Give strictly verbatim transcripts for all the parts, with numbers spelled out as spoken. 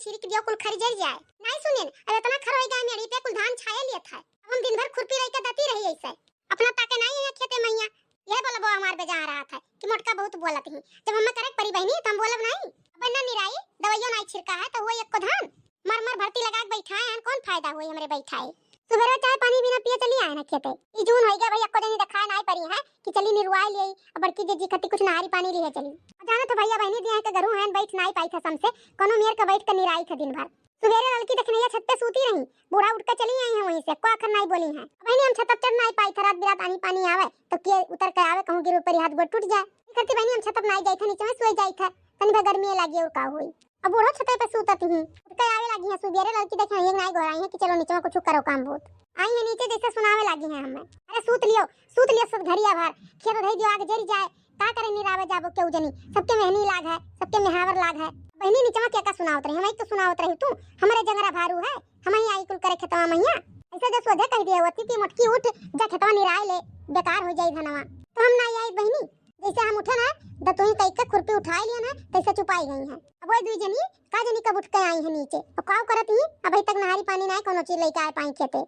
चिरिक दियो, कुल खरी जरि जाए। नाहीं सुनेन, अब एतना खर होइ गए मेड़ी पे, कुल धान छाए लियत है। अब हम दिन भर खुरपी लइके दती रही ऐसे। अपना ताके नाहीं है खेते मइया, यह बोलबो हमार बेजा रहत है कि मोटका बहुत बोलत ही। जब हमें करे के परी बहिनी, तो हम बोलब नाहीं। अब ना निराई, दवाइयो नाहीं छिड़का है, तो हुआ एको धान। मर मर भर्ती लगा के बैठाए हैं, कौन फायदा हुई हमरे बैठाए? सुबेरे चाय पानी बिना पिए चली आए ना खेते। ई जून होई गया भाई, एको जनी देखाए नाहीं परी है कि चली निरुआई ले आई। अब बड़की जिज्जी खती कुछ नहारी पानी लिए चली। अब जाना तो भइया बहिनी दिया के घरू हैं, बैठ नाहीं पाई था समसे, कोनो मेर के बैठ के निराई था दिन भर। सुबेरे ललकी देखनैया छत पे सूती रही, बूढ़ा उठ के चली आई है वहीं से, को आखर नाहीं बोली है। अब बहिनी हम छत पर चढ़ नाहीं पाई था, रात बिरात आनी पानी आवे तो के उतर के आवे, कहूँ गिर परी हाथ गोड़ टूट जाए। ई करती बहिनी हम छत पर नाहीं जाई था, नीचे में सोई जाई था, तनी भर गर्मी लागी और का होई। अब बूढ़ो छते पे सूतत ही, उठ के आवे लागी है सुबेरे, ललकी देखे हैं, नाहीं गोहराई है कि चलो नीचे में कुछ करो काम बहुत। आई है नीचे जैसे सुनावे लागी है हमें, अरे सूत लियो, सूत लियो सब घरिया भर, खेत धई दियो आग जरी जाए, का करे निरावे जाबो केहू जनी, सबके मेहनी लाग है, सबके मेहावर लाग है। बहिनी नीचे में के का सुनावत रही, हम एक तो सुनावत रही तू, हमारे जंगरा भारू है, हम ही आई कुल करे खेतवा मइया। ऐसे जो सोझे कह दिए होती कि मोटकी उठ जा खेतवा निराए ले, बेकार हो जाई धनवा, तो हम नाहीं आई बहिनी। जैसे हम उठे ना, दतुई कई के खुरपी उठाए लिए ना, तैसे चुपाई गई हैं। अब वही दुई जनी का जनी कब उठ के आई है नीचे, और काव करत ही, अभी तक नहारी पानी नाहीं कोनो चीज लइके आए पाई खेते।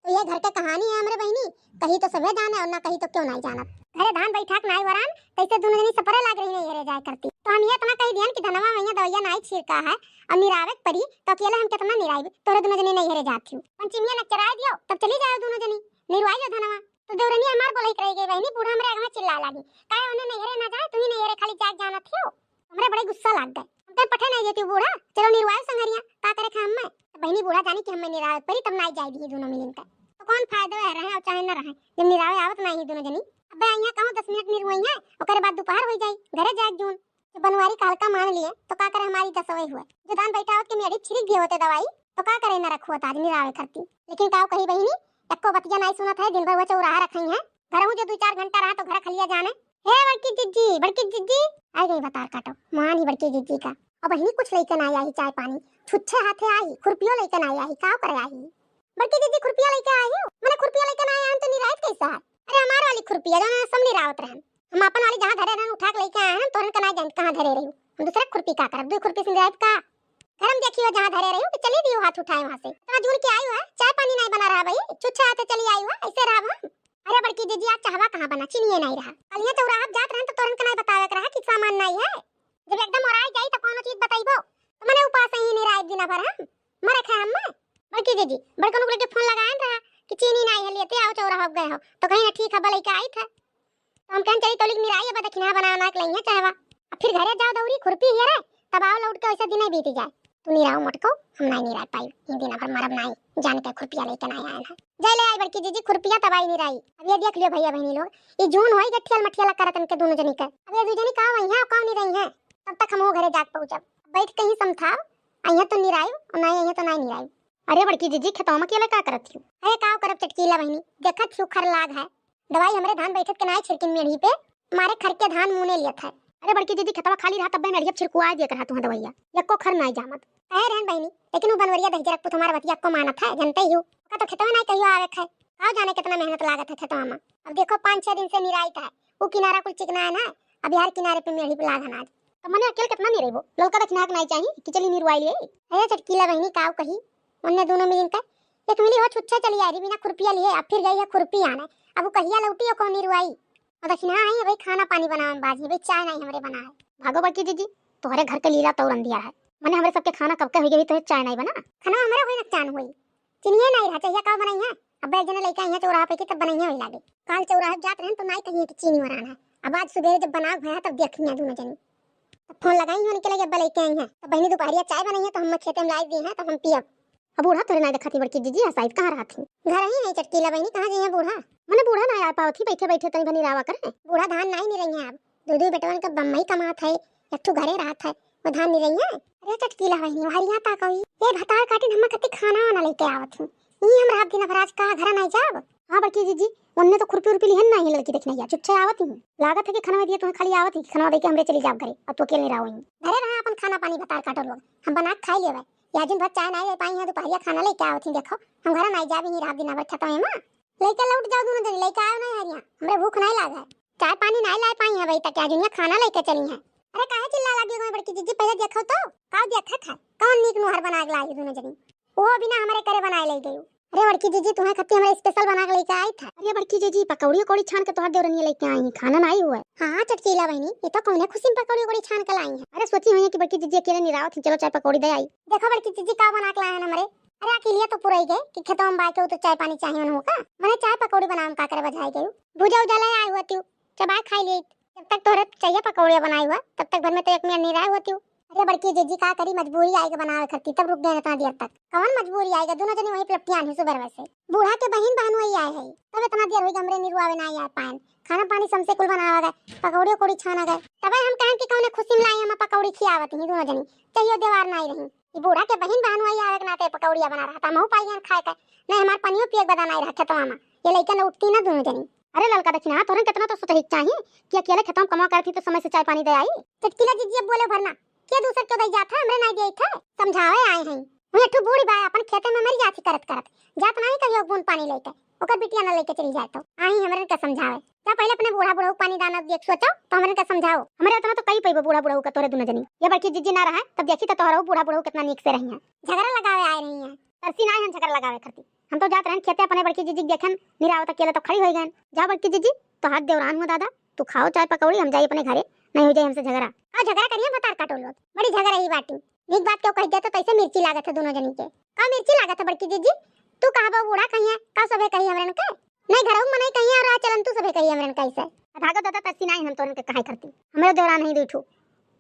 तो ये घर के कहानी है हमरे बहिनी, कही तो सभे जाने और ना कही तो क्यों नाहीं जानत। घरे धान बैठाक नाहीं वरान, तैसे दोनों जनी सपरे लाग रही नहीं घरे जाए करती। तो हम ये इतना कही दियन कि धनवा मइया दवैया नाहीं छिड़का है और निरावे के परी, तो अकेले हम कितना निराइब, तोरे दोनों जनी नहीं घरे जात थी। पंचमिया न चराए दियो, तब चली जाओ दोनों जनी, निरवाई लो धनवा। तो देवरनिया हमार बोलई के रह गई बहिनी, बूढ़ा हमरे आगे में चिल्लाए लागी, "काहे ओने नैहरे ना जाए, तू ही नैहरे खाली जाए जानत हियो?" हमरे बड़े गुस्सा लाग गए। हम कहे, "पठे नाहीं देती बूढ़ा, चलो निरवाए संघरिया, का करे खाम में?" तो बहिनी बूढ़ा जानी कि हमें निरावे परी, तब नाहीं जाए दी दोनों मिलिन का। तो कौन फायदा है, रहे और चाहे न रहे, जब निरावे आवत नाहीं दोनों जनी। अबे यहाँ कहूँ दस मिनट निरवाई है, ओकरे बाद दोपहर हो जाई, घरे जाए जून। जब बनवारी का हल्का मान लिए, तो का करे हमारी दसवे हुए। जो धान बैठावत के मेड़ी छिड़क दिए होते दवाई, तो का करे न रखुआ आज निरावे करती। लेकिन काव कही बहिनी, एको बतिया नाहीं सुनत है, दिन भर वो चौराहा रखई है। घर हूँ जो दुई चार घंटा रहा तो घर खलिया जाने। हे बड़की जिज्जी, बड़की जिज्जी, आई गई बतार काटो, मान ही बड़की जिज्जी का। अब बहिनी कुछ लइके नाहीं आई चाय पानी, छुच्छे हाथे आई, खुरपियो लइके नाहीं आई, काव करे आई? बड़की जिज्जी खुरपिया लइके आई हो, मने खुरपिया लइके नाहीं आई तो निराइत कैसा है? अरे हमार वाली खुरपिया जो ना सब निरावत रहन, हम अपन वाली जहाँ धरे रहन उठा के लइके आए हैं, तोरन के नाहीं जान कहाँ धरे रही। हम दूसरे खुरपी का करब, दो खुरपी से निराइत का? घर में देखियो जहाँ धरे रही हो कि चली दियो हाथ उठाए वहाँ से। इतना जून के आई हुआ है, चाय पानी नाहीं बना रहा भाई, छुच्छे हाथे चली आई हुआ, ऐसे रहा हम। अरे बड़की जिज्जी, आज चाहवा कहाँ बना, चीनिए नाहीं रहा। कलिया चौराहा जात रहन तो तोरन के नाहीं बतावे के रहा कि सामान नाहीं है। जब एकदम ओराई जाई तो कोनो चीज बताइबो, तो मने उपास ही निराई दिना भर हम मरे खाए हम। बड़की जिज्जी, बड़कन लोग के फोन लगाएन रहा कि चीनी नाहीं है, लेते आओ चौराहा गए हो, तो कहीं ना ठीक है, भले का आई था। तो हम कहन चली तोलिक निराई, अब दखिना बना बना के लइहे चाहवा। अब फिर घरे जाओ दौरी खुरपी हियरे, तब आओ लौट के वैसे दिने बीत जाए। तू निराओ मोटको, हम नाहीं निराई पाई, ये दिन भर मरब नाहीं, जान के खुरपिया लइके नाहीं आए हैं। जाए ले आई बड़की जिज्जी खुरपिया तब आई निराई। अब ये देख लियो भइया बहिनी लोग, ये जून होई गठियल मठियल करत इनके दोनों जनी के। अब ये दू जनी का वहीं हैं, का निराई हैं, तब तक हम वो घरे जाके पहुँचब। बैठ कहीं समझाओ, अइहे तो निराई, और नाहीं अइहे तो नाहीं निराई। अरे बड़की जिज्जी, खेतवा में अकेले का करत हियो? अरे काव करब चटकीला बहिनी, देखत हियो खर लाग है, दवाई हमरे धान बैठत के नाहीं छिड़किन मेढ़ी पे, मारे खर के धान मुने लियत है। अरे बड़की जिज्जी, खेतवा खाली रहा तब्बे मेढ़िया छिड़कुआ दिया करा तुहाँ दवाइया, यक्को खर नाहीं जामत। कहे रहन बहिनी, लेकिन वो बनवरिया दहिजरक पुत हमार बतिया को मानत है, जनते ही हो। ओका तो खेतवा नाहीं कहियो आवे है, काव जाने कितना मेहनत लागत है खेतवा में। अब देखो पाँच छह दिन से निराइत है, वो किनारा कुल चिकना है ना, अब यार किनारे पे मेढ़ी पे लाग अनाज। तो मने अकेल कितना निरइबो? ललका दखिना के नाहीं चाही कि चली निरवाई लिए। अरे चटकीला बहिनी काव कही, उनने दोनों मिलिन का एक मिली हो छुच्छा चली आ रही बिना खुरपिया लिए, अब फिर गई है खुरपी आने। अब वो कहिया लौटी हो कौन निरवाई? और दखिना आई है भाई, खाना पानी बनावे में बाजी, भाई चाय नाहीं हमरे बना है। भागो बड़की जिज्जी, तोहरे घर के लीला तौर अंधिया है। मने हमरे सबके खाना कब के हुई गई, तोहे चाय नाहीं बना? खाना हमरे हुई नकचान हुई। चीनिये नाहीं रहा, चाहिए का बनाई है? अब एक जने लइके आई है चौराहा पे की तब बनाई है वही लागे। काल चौराहा जात रहन तो नाहीं कहिए कि चीनी वरान है। अब आज सुबह जब बना भया तब देखी है दोनों जनी। तब फोन लगाई है उनके लगे, अब लइके आई है। तब बहिनी दोपहरिया चाय बनाई है तो हम खेते में लाई दी है तब हम पियब। अब बूढ़ा तोरे नाहीं देखत ही बड़की जिज्जी, हसाइत कहाँ रहत ही? घर ही नहीं चटकीला बहिनी, कहाँ जाइए बूढ़ा? मने बूढ़ा नाहीं आ पावत ही, बैठे बैठे तनी भनी रावा करे। बूढ़ा धान नाहीं निरई है अब, दो दो बेटवन का बम्मई कमात है, एक ठो घरे रहत है, वो धान निरई है। अरे चटकीला बहिनी, हरिया ता कही, ये भतार काटिन हम कति खाना आना लइके आवत ही। ई हम रात दिन भर आज का घर नाहीं जाब? हाँ बड़की जिज्जी, उनने तो खुरपी उरपी लिहन नाहीं लड़की देखने गया, चुपचाप आवत ही। लागत है कि खाना दिए तुम्हें खाली आवत ही, खाना दे के हमरे चली जाब घरे, अब तो अकेले रहो ही। घरे रहा अपन खाना पानी भतार काटो लोग, हम बना के खाई लेवे। या दिन भर चाय नाहीं ले पाई है, दोपहरिया खाना लइके आवत ही। देखो हम घर नाहीं जाबी ही, रात दिन भर खेतवा में। लइके लौट जाओ दोनों जनी, लइके आओ नाहीं हरिया, हमरे भूख नाहीं लाग है। चाय पानी नाहीं लाए पाई है भाई, तक आज उन्हें खाना लइके चली है। अरे काहे चिल्ला लगी हो बड़की जिज्जी, पहले देखो तो, काव देखत है, कौन नीक नोहर बना के लाई दुनो जनी। वो बिना हमरे करे बनाए ले गई। अरे बड़की जीजी, तुम्हें खत्ती हमरे special बना के लेके आई था। अरे बड़की जीजी, पकौड़ी उकौड़ी छान के तोहर देवरनिया लेके आई है, खाना नाई हुआ है। हाँ चटकीला बहिनी, ये तो कौने खुशी में पकौड़ी उकौड़ी छान के लाई है। अरे सोची हुई है कि बड़की जीजी अकेले निरावत ही, चलो चाय पकौड़ी दे आई। देखो बड़की जीजी का बना के लाए हैं हमरे। अरे अकेलिया तो पुरई गए कि खेतवा में बाय के वो तो चाय पानी चाहिए उन्हों का। मने चाय पकौड़ी बनावे में का करे बजाए गई। भुजा उजा ले आए हुआ तू, चबाए खाई ली। जब तक तोहरे चाहिए पकौड़िया बनाई हुआ, तब तक भर में तो एक मिनट निराए हुआ तू। अरे बड़की जीजी का करी, मजबूरी आएगा बनावे खत्ती, तब रुक गए इतना देर तक। कौन मजबूरी आएगा, दुनो जनी वहीं पे लपटियान ही सुबह से। बूढ़ा के बहिन बहन वही आए है, तब इतना देर हुई हमरे निरुआवे ना आए पाएन। खाना पानी समसे कुल बनावा गए, पकौड़ी उकौड़ी छाना गए, तबे हम कहें कि कौने खुशी में लाई हम पकौड़ी खियावत ही दुनो जनी, चाहिए देवार नाई रही। ई बूढ़ा के बहिन बहन वही आवे के नाते पकौड़िया बना रहा था, महू पाइयन खाए के, नहीं हमार पनियो पिए के बदा नाई रहा खेतवा में, ये लइका न उठती ना दुनो जनी। अरे ललका दखिना, तोहरे कितना तो सोचही के चाही कि अकेले खेतवा में कमा करती तो समय से चाय पानी दे आई। चटकीला जीजी अब बोले भरना, के दूसर के दई जात है, हमरे नाई दिया थे, समझावे आए हैं। वही ठू बूढ़ी बाय अपन खेते में मर जाती करत करत, जात नहीं कहियो बूंद पानी लेके, ओकर बिटिया ना लेके चली जाए तो आई हमरे के समझावे। जा पहले अपने बूढ़ा बुढ़ऊ पानी दाना देख सोचो तो हमरे के समझाओ। हमरे उतना तो कई पैबो बूढ़ा बुढ़ऊ का तोहरे दुनो जनी। ये बड़की जीजी ना रहा तब देखी तो तोहरो बूढ़ा बुढ़ऊ कितना नीक से रही है। झगड़ा लगावे आए रही है। तरसी ना हम झगड़ा लगावे करती। हम तो जात रहन खेते अपने बड़की जीजी के देखन, निरावत अकेले तो खड़ी हो गए। जा बड़की जीजी, तो हाथ देवरान हुआ दादा, तू खाओ चाय पकौड़ी, हम जाई अपने घरे, नहीं हो जाए हमसे झगड़ा। का झगड़ा करिए भतार काटो लोग, बड़ी झगड़ा ही बाटी। नीक बात क्यों कह दे तो कैसे मिर्ची लागत है दुनो जनी के। का मिर्ची लागत है बड़की जीजी? तू कहबो बूढ़ा कहिए, का सभे कही हमरन के? नहीं घरऊ में नहीं कहिए और आ चलन तू सभे कही हमरन कैसे। भागो दादा, तरसी नहीं हम तोरन के कहाई करती। हमरे देवरान ही दुई ठू,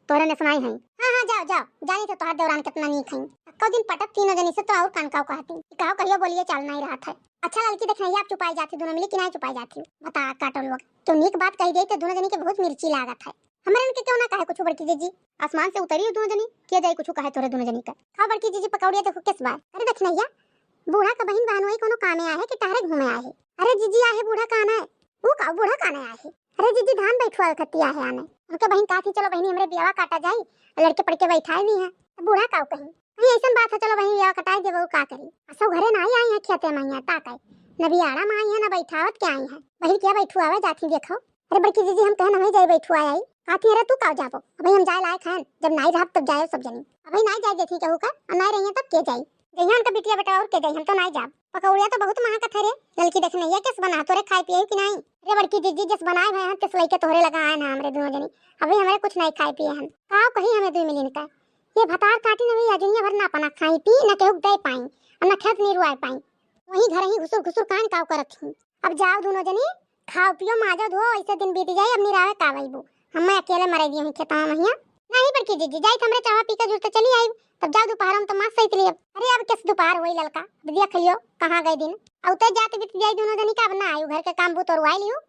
तोहरे ने सुनाई है। हाँ, हाँ, जाओ, जाओ, जानी तो तोहार देवरान कितना नीक है। अक्को दिन पटत तीनों जनी से तो और कान काव कहती। काव कहियो बोलिए चाल नहीं रहा था। अच्छा लड़की देखना, ये आप चुपाई जाती दोनों मिली कि नहीं चुपाई जाती? बता काटो लोग, तो नीक बात कही दे तो दोनों जनी के बहुत मिर्ची लागत है। हमरे इनके क्यों ना कहे कुछ बड़की जीजी? आसमान से उतरी हो दोनों जनी, किया जाए कुछ कहे तोरे दोनों जनी का। खाओ बड़की जीजी पकौड़िया देखो किस बार। अरे देखना, बूढ़ा का बहिन बहन वही कोनो कामे आए है कि टहरे घूमे आए है? अरे जीजी आए है बूढ़ा काना है। वो का बूढ़ा काना आए है? अरे जीजी धान बैठुआ खत्ती आए है आने। उनके बहिन कहा थी चलो बहिनी हमरे बियावा काटा जाई, लड़के पड़ के बैठाए भी हैं। तो बूढ़ा काव कहीं, कहीं ऐसन बात है चलो बहिनी बियावा कटाए देबो का करी। असो घरे ना आई, आई है खेते में है ता कहे। न बियाड़ा में आई है ना बैठावत के आई है। बहिन क्या बैठुआ आवे जाती देखो। अरे बड़की जीजी हम कहन हमें जाए बैठुआ आई। कहा थी अरे तू काव जाबो? अबे हम जाए लायक हैं, जब नाई रहब तब जाए सब जनी। अबे नाई जाए देती कहू का, और नाई रही है तब के जाई? जइहन का बिटिया बेटा और के जाई, हम तो नाई जाब। पकौड़िया तो बहुत महकत है रे, ललकी देखनैया किस बना तोरे खाए पिए कि नाई? रे बड़की जीजी जिस बनाए भए हैं तिस लइके तोहरे लगा आए ना हमरे दोनों जनी। अबे हमरे कुछ नाई खाए पिए हन। काव कही हमें दुई मिलिन का? ये भतार काटी न हुई अजनिया भर ना अपना खाई पी, न केहू दे पाई, और न खेत निरुआए पाई। वही घर ही घुसुर घुसुर कान काव करत ही। अब जाओ दोनों जनी, खाओ पियो, माजो धो, ऐसे दिन बीत जाई, अब निरावे का अइबू? हमें अकेले मरे दिए हुई खेतवा महिया। नहीं बड़की जीजी, जाई त हमरे चावा पी के जुर त चली आई, तब जाओ दोपहर में तो मास सहित लियो। अरे अब किस दोपहर होई ललका, अब देख लियो कहाँ गए दिन। अब तो जात बीत जाई दोनों जनी का, अब ना आयु, घर के काम बूत और वाई लियो।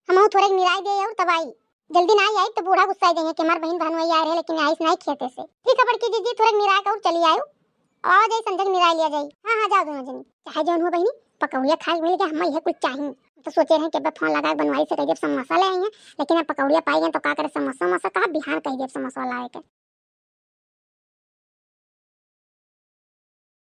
हम थोड़े निराई दे और तब आई, जल्दी ना आई तो बूढ़ा गुस्सा जाइए कि हमार बहन बहन वही आ रहे लेकिन आइस नहीं खेते से। ठीक है बड़की जीजी, थोड़े निराई का और चली आयु। आ जाई संजय निराय लिया जाई। हाँ, हाँ, जाओ दोनों जनी। चाहे जौन हो बहिनी, पकौड़िया खाए के मिल गया, हम यह कुछ चाहिए। हम तो सोचे रहे कि अब फोन लगा के बनवाई से कह देब समोसा ले आई हैं, लेकिन अब पकौड़िया पाई गए तो का करे, समोसा वमोसा कहा बिहान कह देब समोसा लाए के।